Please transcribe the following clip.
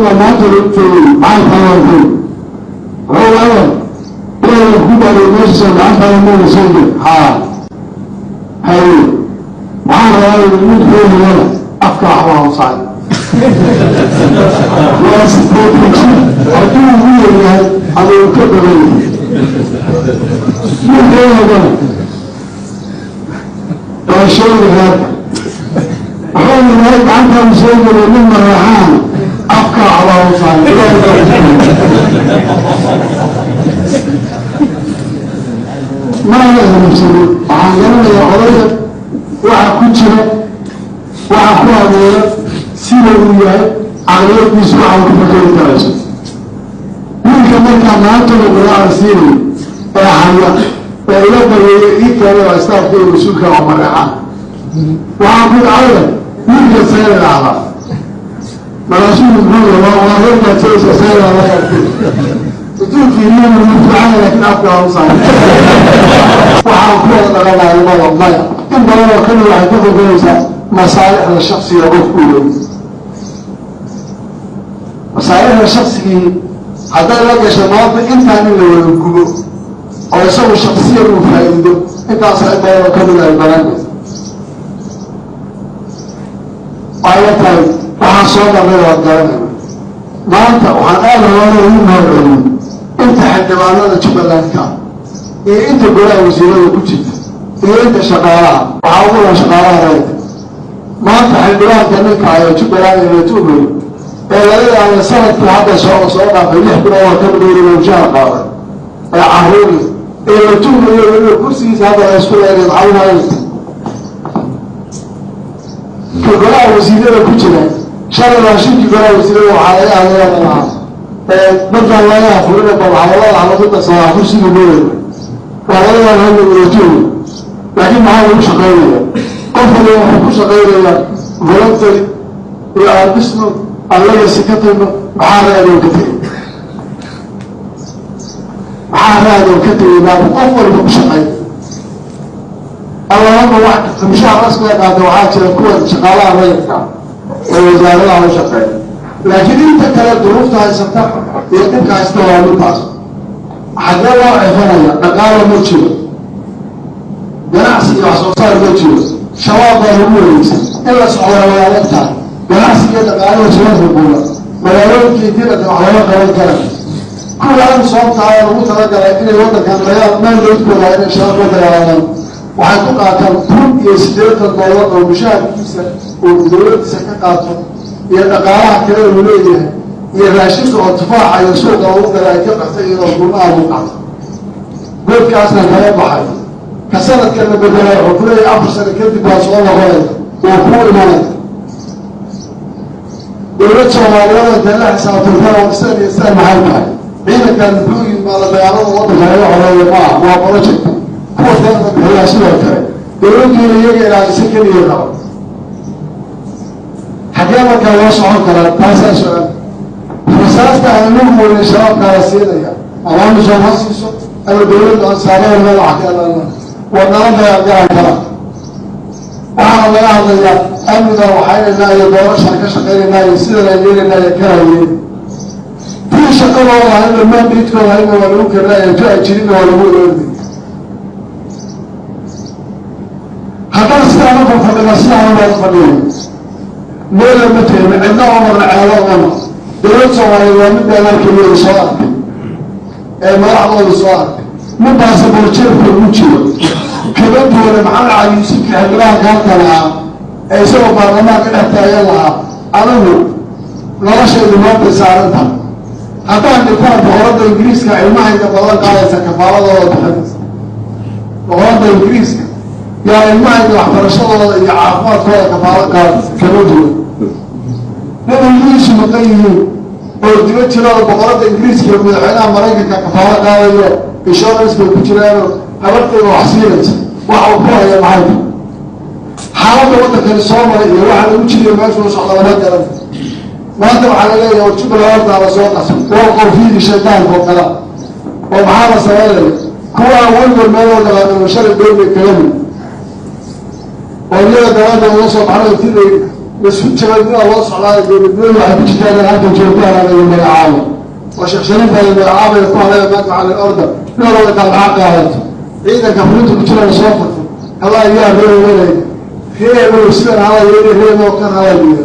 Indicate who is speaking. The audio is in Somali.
Speaker 1: Maanta lagu joogay maxay tahay? Wuxuu ilaahay ku baaray meesha gacantaada mayna soo jir. Haa, haye, waxaan rabaa mid xoogigana afka waxba hawsaay. Waa 80 jir, hadduu ugu yaryahay ama uu ka badan yahay mid xoogigana waa sheegi reerka. Wuxuu yahay gacantaadu soo jiray mid maraxaan afka waxba hawsaay. Maana hurubsanin. Waxaan garanayaa odayga waxa ku jira, waxa ku adeera, sida uu yahay, caqliyadiisu waxa uu ku fakeri karayso. Wiilka markaa maanta la quraaca siinayo ee haya ee ila daweeya ii keenay waa istaafka iyo mas-uulka oo mareexaan. Waxaan ku dhacaya wiilka see idhaahdaa, markaasuu muxuu waa reerkaad saysa see idhaahdaa intuu fiiriyo fiican, laakiin afka hausaay. Waxaan ku wada dhaqanaa ilmada maya. In badan oo kamid waxay ka fogeynaysaa masaalixda shaksiga qofku leeyahay. Masaalixda shaksigii hadday la gasho maanta intaan in la wada gubo oo isagu shaksiyan uu faa'iido, intaasa in badan oo kamid ay baranaysa. Waxay la tahay waxaan soo marnay waad garanayna. Maanta waxaan aada hoola ugu mahadceliyey inta xildhibaanada Jubbalandka iyo inta golaha wasiirada ku jirta iyo inta shaqaalaha. Waxaa ugu lan shaqaalaha rayidka. Maanta xildhibaanka ninka ayo Jubbaland ee la tuumayo ee laga yaabo sanadkii hadda soo dhaafay 6 bilood oo kamid weliba mushaar qaaday ee caruuri ee la tuumayo weliba kursigiisa hadda la isku leegayd cawnayo. Ka golaha wasiirada ku jira shalay raashinkii golaha wasiirada waxaa laga hadlaya lahaa markaan laga afurina bal waxaa lagu darsadaa kursigii mooyay. Waa laga yaaba hadda wadajoog, laakiin maxaa lagu shaqaynaya? Qof waliba wuxuu ku shaqaynayaa voluntary iyo aabisno aan legacy ka tagno. Maxaa raadoo ka tegay? Maxaa raadoo ka tegay baabu qof waliba ku shaqay? Allahuma wax mushaar rasmiga qaata waxaa jira kuwa shaqaalaha rayidka ee wasaaradaha u shaqeeya, laakiin inta kale duruufta haysata iyo dhibka haysta waa midtaas. Xagee loo cefanaya? Dhaqaala ma jiro, ganacsi iyo wax soo saar ma jiro, Shabaab baa lagu wareegsan in la socdaa way adag tahay. Ganacsi iyo dhaqaalaha soo rubuula magaalooyinkii intii wax looga qaban kara. Kuwaan sababtaa lagu talagalay inay waddankan dagaal mandatekooda inay Shabaab la dagaalamaan waxay ku qaataan $1,080 oo mushaharkiisa uu dowladiisa ka qaato iyo dhaqaalaha kale uu leeyahay iyo raashinka oo tufaaxa iyo suuqa lagu gala ay ka baxtay iyadoo gurnaha lagu qaato goodkaasna kala baxay. Ka sanadkan la bedelay wuxuu ku leeyahay 4 sano kadib waa soo noqonaya, wuu kuu imanaya. Dowlad Soomaaliyeed intay la xisaabtantana sidan iyo sidan maxay tahay? Ciidankan muxuu yimaada dagaalada waddanka laga xoreeyo maaha, waa project. Kuwa deeqda bixiyaa sidoo kale dowladdiina iyaga ilaalisa keliya qaba. Xagee markaa loo socon karaa? Taasaa su-aal. Rasaasta aan lagu weynay Shabaabkaa la siinaya ama AMISOM ha siiso ama dowladdu ansaarada madaxa ka helana waa nala dagaalgalan kara. Waxaana laga hadlayaa amniga waxaynaynaa iyo doorashaan ka shaqaynaynaa iyo sidan aan yeelaynaa iyo karayeen tii shaqadooda ahayna mandatekooda ahayna waa lagu karnaya tu ay jirinna waa lagu oolay. Haddana sidaan u fadhina sidaan baan fadhiyay meela ma tegin, cidna oo marna ceelo ogama. Dowlad Soomaaliyeed waa midaan arkayooda soo arkay ee madaxdooda soo arkay mid baasaboorjeerka ugu jiro kama duwana Maxamed Cali Yuusufkii xildhibaanka halka lahaa ee isagoo baarlamaanka dhex taagan lahaa anigu noloshaydu maantay saaran tahay, haddaan dhintaan boqoradda Ingiriiska ilmahayga ballan qaadaysa kafaaladooda bixinaysa. Boqoradda Ingiriiska yaa ilmahayga waxbarashadooda iyo caafimaadkooda kafaalo qaadaysa. Kama duwan nin ilmihiisu maqan yihiin oo diba jiroo boqoradda Ingiriiska iyo madaxweynaha Maraykanka kafaalo qaadayo, insurance bay ku jiraanoo habartayda wax siinaysa. Waxa uu ku haya maxay tahay? Xaaladda waddankani soo maray iyo waxa lagu jiriyo meeshuu socda lama garan. Maanta waxaa la leeyahay war Jubbaland hortaa la soo qasay, waa qorfiidii shaydaanka oo kala oo maxaa la samaynaya? Kuwaa weligood meeloo dhaqaaqo shalay dowlay kaga mid oo iyaga dalaada uga soo baxno intii la Laisku jabadnima loo socdaayo, dowladnimadu waxay ku jirtaa inaan halkan joogtaan laga magacaabo oo Sheekh Shariif baa la magacaabaya ku hadlaya. Maanta waxaa la orda nin walba intaad lacag qaadato, ciidanka fulinta ku jira lasoo furto, halaa yaa loo weelay, reebel sidan hala yeeli, reebel kan hala yeelo.